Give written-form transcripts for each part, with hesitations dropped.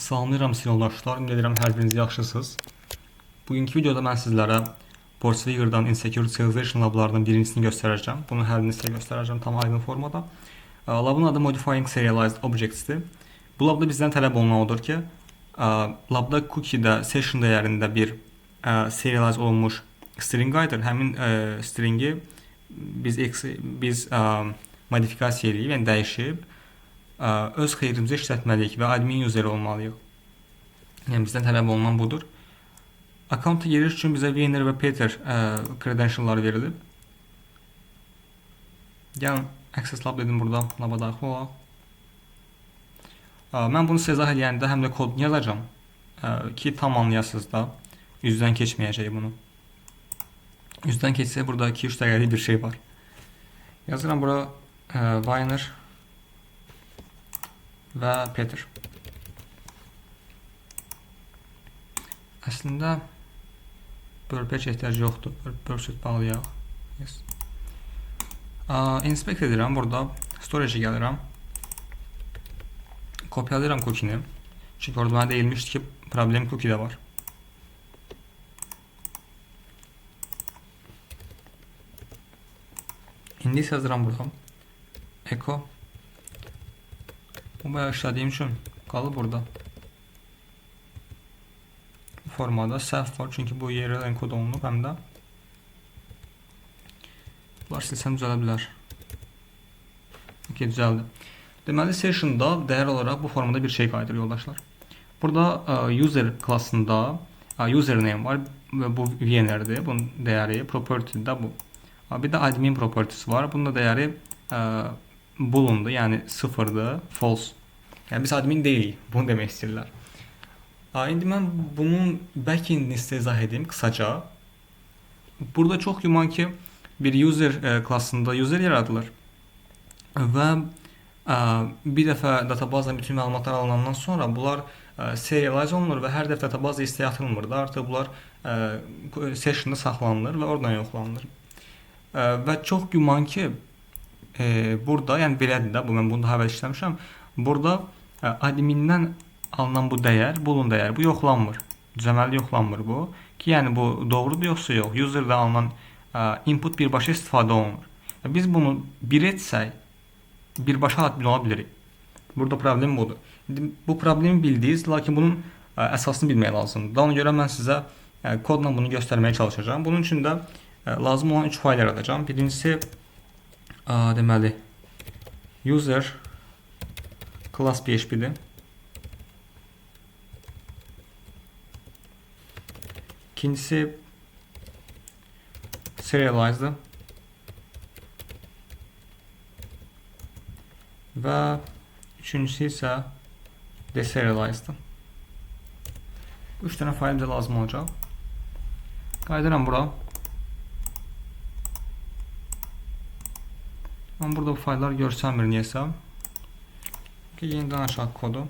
Salamlayıram sinifdaşlar. Ümid edirəm hər biriniz yaxşısınız. Bugünkü videoda mən sizlərə PortSwigger'dan Insecure Serialization lablarının birincisini göstərəcəm. Bunun həllini sizə göstərəcəm tam aydın formada. Labın adı Modifying Serialized Objects-dir. Bu labda bizdən tələb olunan odur ki, labda cookie-də session dəyərində bir serialize olunmuş string qayıdır. Həmin stringi biz modifikasiya eləyib, yəni dəyişib öz xeyrimizə işlətməliyik və admin user olmalıyıq. Yəni bizdən tələb olunan budur. Account-a giriş üçün bizə Wiener və Peter credentialları verilib. Gəlin Access Lab dedim burada, laba daxil olaq. Mən bunu sizə izah eləyəndə həm də kodunu yazacağam ki, tam anlayasınız da. Üzdən keçməyəcək bunu. Üzdən keçsə burada 2-3 dəqiqəlik bir şey var. Yazıram bura Wiener və Peter. Əslində burp heç ehtiyac yoxdur. Burp suite bağlayaq. Yes. Inspect edirəm burada. Storage-ə gəlirəm. Kopyalayıram cookie-ni. Çünki orada mənə deyilmişdi ki, problem cookie-də var. İndi isə yazıram burada. Echo. Bu bayağı işlədiyim üçün qalır burada. Bu formada səhv var, çünki bu URL encode olunub həm də. Bunlar silsəm düzələ bilər. Okay, düzəldi. Deməli, session'da dəyər olaraq bu formada bir şey qayıdır yoldaşlar. Burada user klasında username var və bu VNR-dir. Bunun dəyəri property-də bu. Bir də admin property'si var. Bunun da dəyəri boolean'dır, yəni sıfırdır, false. Yəni biz admin deyilik, bunu demək istəyirlər. İndi mən bunun backendini sizə izah edim qısaca. Burada çox güman ki, bir user klasında user yaradılır və bir dəfə databazadan bütün məlumatlar alınandan sonra bunlar serialize olunur və hər dəfə databaza istəyə atılmır da, artıq bunlar sessionda saxlanılır və oradan yoxlanılır. Və çox güman ki, burada, yəni belədir də, bu mən bunu daha əvvəl işləmişəm. Burada admindən alınan bu dəyər, boolean dəyər, bu yoxlanmır. Düzəməlli yoxlanmır bu. Ki, yəni bu doğrudur yoxsa yox. User'da alınan input birbaşa istifadə olunur. Biz bunu bir etsək, birbaşa admin ola bilirik. Burada problem budur. İndi bu problemi bildiniz, lakin bunun əsasını bilmək lazımdır. Ona görə mən sizə kodla bunu göstərməyə çalışacağam. Bunun üçün də lazım olan 3 fayl yaradacağam. Birincisi deməli user class PHP-dir. İkincisi serialize'dır. Və üçüncüsü isə deserialize'dır. Bu 3 dənə fayl bizə lazım olacaq. Qayıdıram bura. Amma burada bu fayllar görsənmir niyəsə. Okay, yenidən açaq kodu.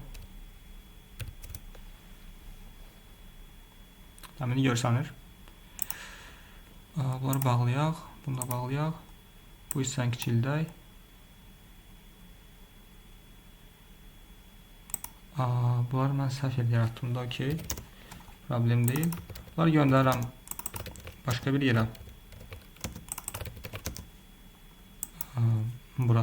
Tamam, indi görsənir. Bunları bağlayaq. Bunu da bağlayaq. Bu hissəni kiçildək. Bunları mən səhv yerdə yaratdım da, okey. Problem deyil. Bunları göndərirəm başqa bir yerə. Bura.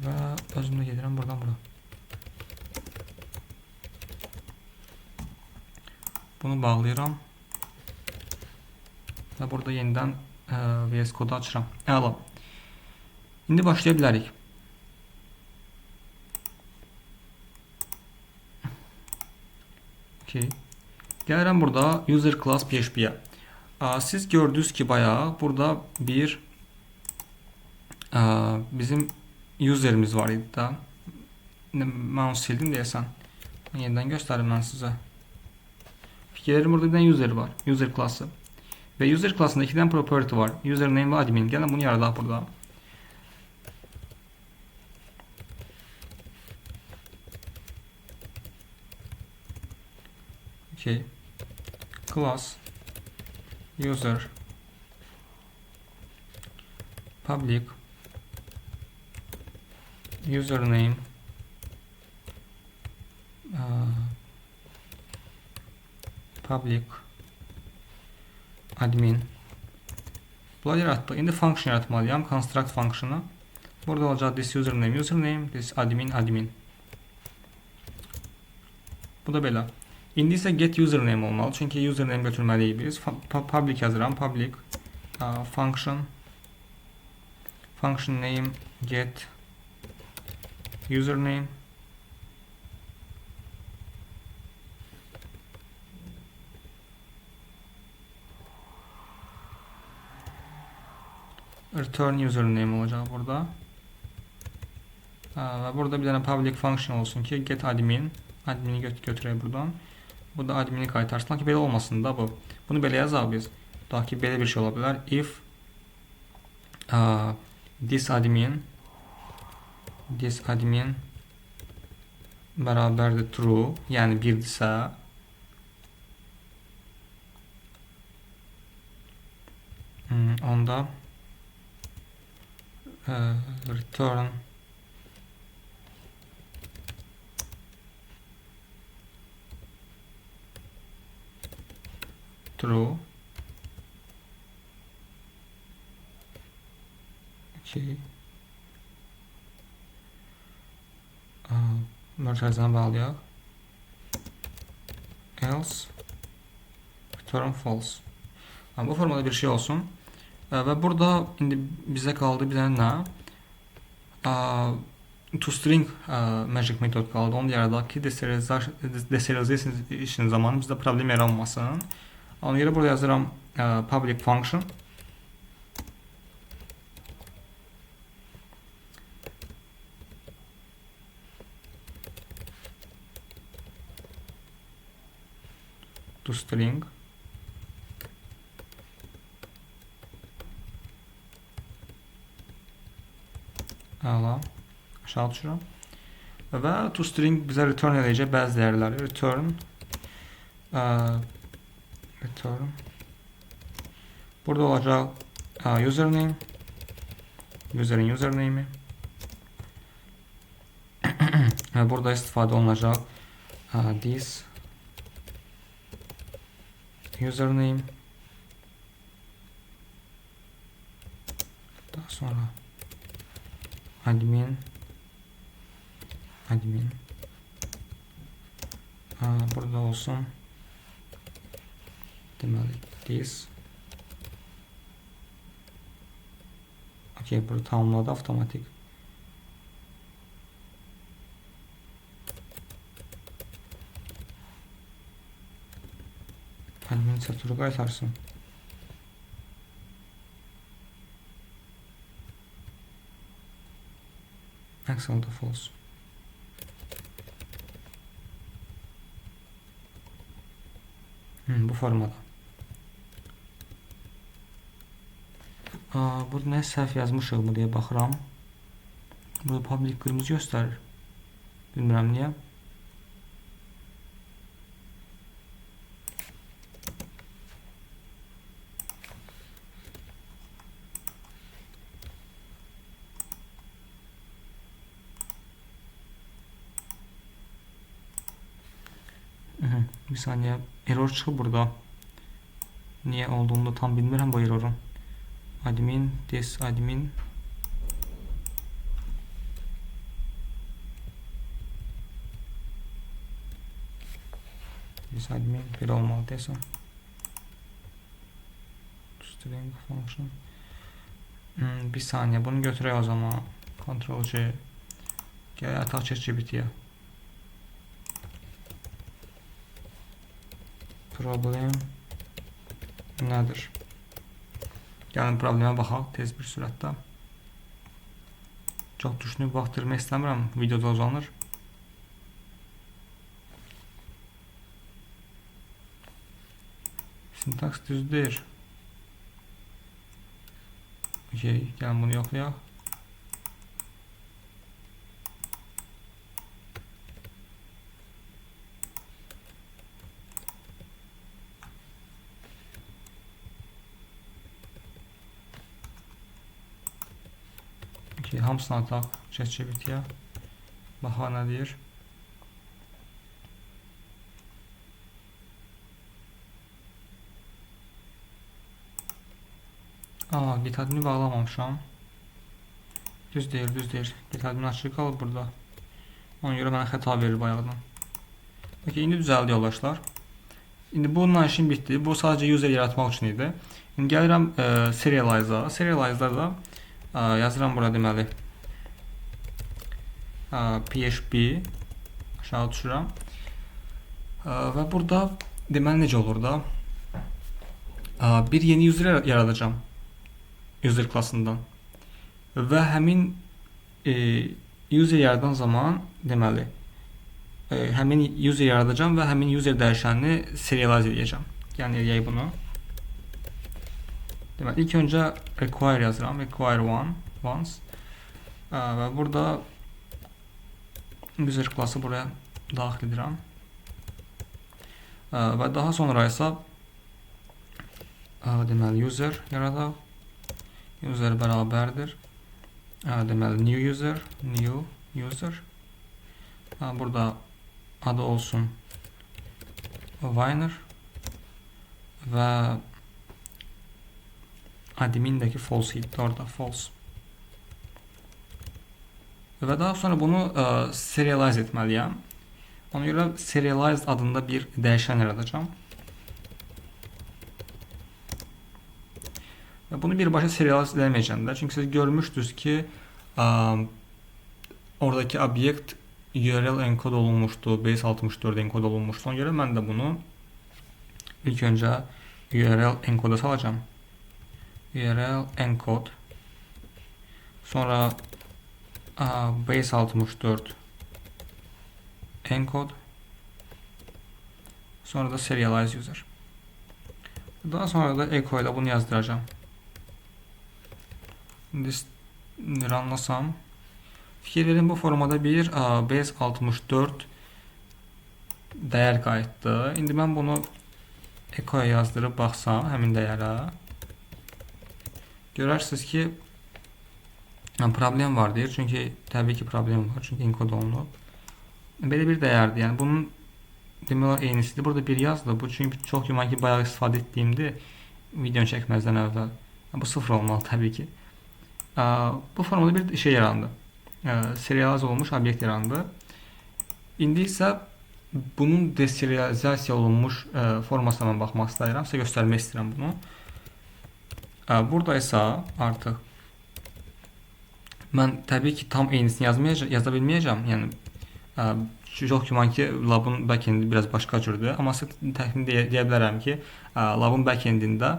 Və özüm də gedirəm buradan bura. Bunu bağlayıram. Və burada yenidən VS Code-u açıram. Əla. İndi başlaya bilərik. Okay. Gəlirəm burada user class PHP-yə. Siz gördünüz ki, bayağı burada bir bizim userimiz var idi da. Mən onu sildim deyəsən. Yenidən göstərim mən sizə. Fikirlərim, burada bir dənə user var. User klası. Və user klasında 2 dənə property var. Username və admin. Gəlin bunu yaradaq burada. Okay. Class user Public username public admin. Bunları yaratdıq. İndi function yaratmalıyam. Construct function'ı. Burada olacaq this username username, this admin admin. Bu da belə. İndi isə get username olmalı. Çünki username götürməliyik biz. Public yazıram. Public function function name get username. Return username olacaq burada. Və burada bir dənə public function olsun ki, get admin. Admini götürək buradan. Bu da admini qaytarsın. Ki belə olmasın da bu. Bunu belə yazaq biz. Daha ki belə bir şey ola bilər. If this admin bərabərdir true, yəni 1-dirsə onda return true. Okay. Mərkəzinə bağlayaq. Else return false. Bu formada bir şey olsun. Və burada indi bizə qaldı bir dənə nə? ToString magic metod qaldı. Onu da yaradaq ki, deserialization işin zamanı bizdə problem yaranmasın. Ona görə burada yazıram public function. ToString. Əla. Aşağı düşürəm. Və toString bizə return edəcək bəzi dəyərləri. Return return. Burada olacaq username, userin username'i. Və burada istifadə olunacaq this username. Daha sonra admin admin. Burada olsun. Deməli this. Okay, burada tamamladı avtomatik. Admin satırı qaytarsın. Əks halda false. Bu formada. Burada nə səhv yazmışıq mı deyə baxıram. Burada public qırmızı göstərir. Bilmirəm niyə. Bir saniye. Error çıxıb burada. Niyə olduğunu da tam bilmirəm bu errorun. Admin, this admin. This admin belə olmalı deyəsən. String function. Bir saniye, bunu götürək o zaman. Ctrl C. Gəl ataq ChatGPT-yə. Problem nədir? Gəlin problemə baxaq tez bir sürətdə. Çox düşünüb vaxt itirmək istəmirəm. Videoda uzanır. Sintaks düz deyir. Okey, gəlin bunu yoxlayaq. Okey, hamısını ataq ChatGPT-yə. Baxaq nə deyir. Aa, GitHub-ını bağlamamışam. Düz deyir, düz deyir. GitHub-ın açıq qalıb burada. Ona görə mənə xəta verir bayaqdan. Okey, indi düzəldi yoldaşlar. İndi bununla işim bitdi. Bu sadəcə user yaratmaq üçün idi. İndi gəlirəm serialize-a. Serialize-da da yazıram bura deməli PHP aşağı düşürəm. Və burada deməli necə olur da? Bir yeni user yaradacağam. User klasından. Və həmin user yaradan zaman deməli həmin user yaradacağam və həmin user dəyişənini serialize edəcəm. Yəni eləyək bunu. Deməli ilk öncə require yazıram. Require one once. Və burada user klası buraya daxil edirəm. Və daha sonra isə deməli user yaradaq. User bərabərdir. Deməli new user, new user. Burada adı olsun Wiener və admindəki false idi. Orada false. Və daha sonra bunu serialize etməliyəm. Ona görə serialize adında bir dəyişən yaradacağam. Və bunu birbaşa serialize edəməyəcəm də. Çünki siz görmüşdünüz ki, oradakı obyekt URL enkod olunmuşdu, base64 enkod olunmuşdu. Ona görə mən də bunu ilk öncə URL encoda salacağam. URL encode. Sonra base64 encode. Sonra da serialize user. Daha sonra da echo ilə bunu yazdıracağam. İndi runlasam. Fikir verin, bu formada bir base64 dəyər qayıtdı. İndi mən bunu echo-ya yazdırıb baxsam həmin dəyərə, görərsiniz ki, problem var deyir. Çünki təbii ki problem var. Çünki encode olunub. Belə bir dəyərdir. Yəni bunun demək olar eynisidir. Burada bir yazdı. Bu çünki çox güman ki bayaq istifadə etdiyimdir videonu çəkməzdən əvvəl. Bu sıfır olmalı təbii ki. Bu formada bir şey yarandı. Serialize olunmuş obyekt yarandı. İndi isə bunun deserializasiya olunmuş formasına mən baxmaq istəyirəm. Sizə göstərmək istəyirəm bunu. Burada isə artıq mən təbii ki tam eynisini yaza bilməyəcəm. Yəni çox güman ki labın backend'i biraz başqa cürdür. Amma sizə təxmin deyə bilərəm ki, labın backend'ində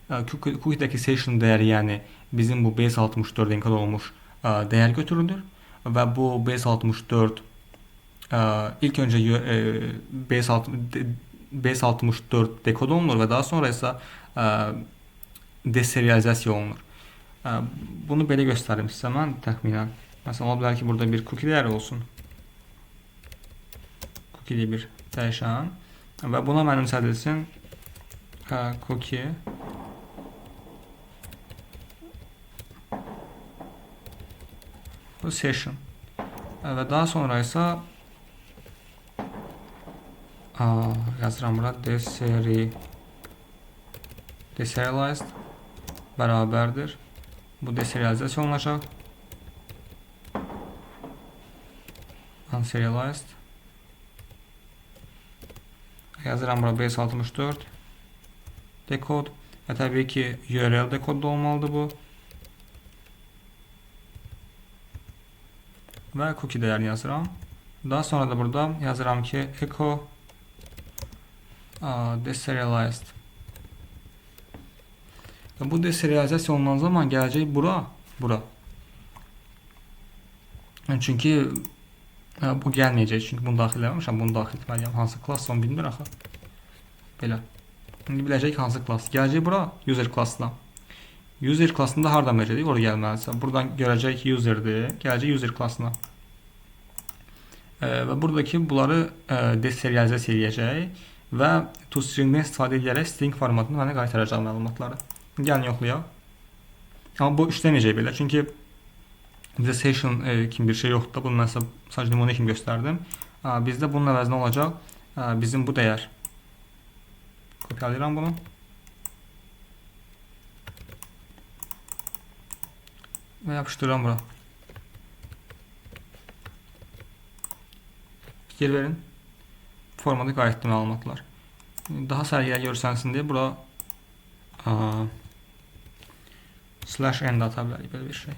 cookie-dəki session dəyəri, yəni bizim bu base64 enkod olunmuş dəyər götürülür və bu base64 ilk öncə base64 dekod olunur və daha sonra isə deserializasiya olunur. Bunu belə göstərim sizə mən təxminən. Məsələn, ola bilər ki, burada bir cookie dəyəri olsun. Cookie deyə bir dəyişən və buna mənimsədilsin cookie bu session və daha sonra isə yazıram bura deserialized bərabərdir. Bu deserializasiya olunacaq. Unserialized. Yazıram bura base64 decode və təbii ki URL dekodda olmalıdır bu. Və cookie dəyərini yazıram. Daha sonra da burada yazıram ki echo deserialized. Və bu deserializasiya olunan zaman gələcək bura. Çünki bu gəlməyəcək. Çünki bunu daxil eləməmişəm. Bunu daxil etməliyəm. Hansı klass onu bilmir axı. Belə. İndi biləcək hansı klass. Gələcək bura user klassına. User klassında hardan biləcək? Oraya gəlməlisə. Buradan görəcək ki userdir. Gələcək user klassına. Və buradakı bunları deserializasiya eləyəcək və toString-dən istifadə edərək string formatında mənə qaytaracaq məlumatları. Gəlin yoxlayaq. Amma bu işləməyəcək belə. Çünki Bizdə session kimi bir şey yoxdur da. Bunu mən sizə sadəcə nümunə kimi göstərdim. Bizdə bunun əvəzinə olacaq bizim bu dəyər. Kopyalayıram bunu. Və yapışdırıram bura. Fikir verin. Formada qayıtdı məlumatlar. Daha səliqəli görsənsin deyə bura /n də ata bilərik, belə bir şey.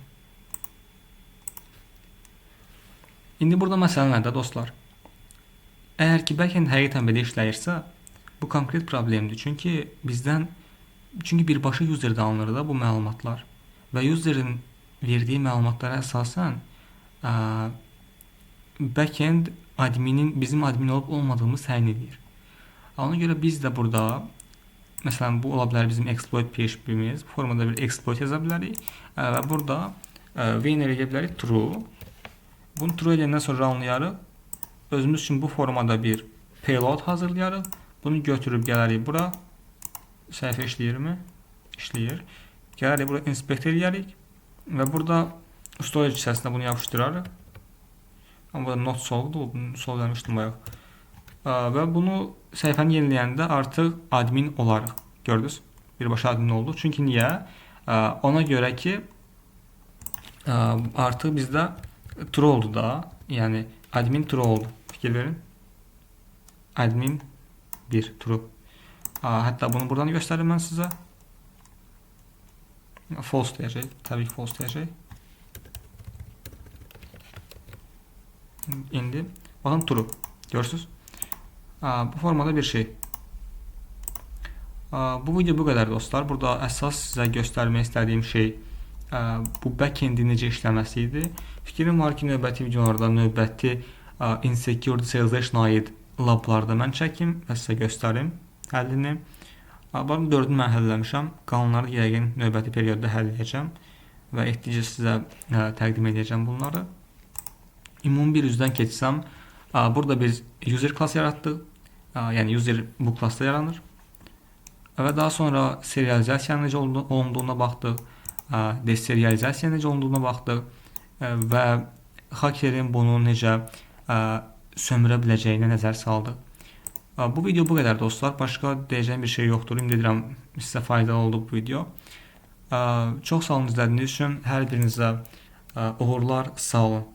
İndi burada məsələ nədir dostlar? Əgər ki backend həqiqətən belə işləyirsə, bu konkret problemdir. Çünki birbaşa userdən alınır da bu məlumatlar və userin verdiyi məlumatlara əsasən backend adminin bizim admin olub olmadığımız təyin edir. Ona görə biz də burada məsələn bu ola bilər bizim exploit PHP-miz. Bu formada bir exploit yaza bilərik və burada winner edə bilərik true. Bunu true edəndən sonra anlayarıq. Özümüz üçün bu formada bir payload hazırlayarıq. Bunu götürüb gələrik bura. Səhifə işləyirmi? İşləyir. Gələrik bura inspect eləyərik və burada storage hissəsində bunu yapışdırarıq. Amma burada not solve'dur. Bunu solve eləmişdim bayaq. Və bunu səhifəni yeniləyəndə artıq admin olarıq. Gördünüz? Birbaşa admin olduq. Çünki niyə? Ona görə ki artıq bizdə true oldu da. Yəni admin true oldu. Fikir verin. Admin 1 true. Hətta bunu buradan göstərim mən sizə. False deyəcək. Təbii ki false deyəcək. İndi baxın true. Görürsünüz? Bu formada bir şey. Bu video bu qədər dostlar. Burada əsas sizə göstərmək istədiyim şey bu backend-in necə işləməsi idi. Fikrim var ki, növbəti videolarda növbəti insecure serialization aid lablarda mən çəkim və sizə göstərim həllini. Bunların 4-ünü mən həll eləmişəm. Qalanları yəqin növbəti periodda həll edəcəm və etdikcə sizə təqdim edəcəm bunları. Ümumi bir üzdən keçsəm, burada biz user class yaratdıq. Yəni user bu klassda yaranır. Və daha sonra serializasiya necə olunduğuna baxdıq, deserializasiya necə olunduğuna baxdıq və hakerin bunu necə sömürə biləcəyinə nəzər saldıq. Bu video bu qədər dostlar. Başqa deyəcəyim bir şey yoxdur. Ümid edirəm sizə faydalı oldu bu video. Çox sağ olun izlədiyiniz üçün. Hər birinizə uğurlar, sağ olun.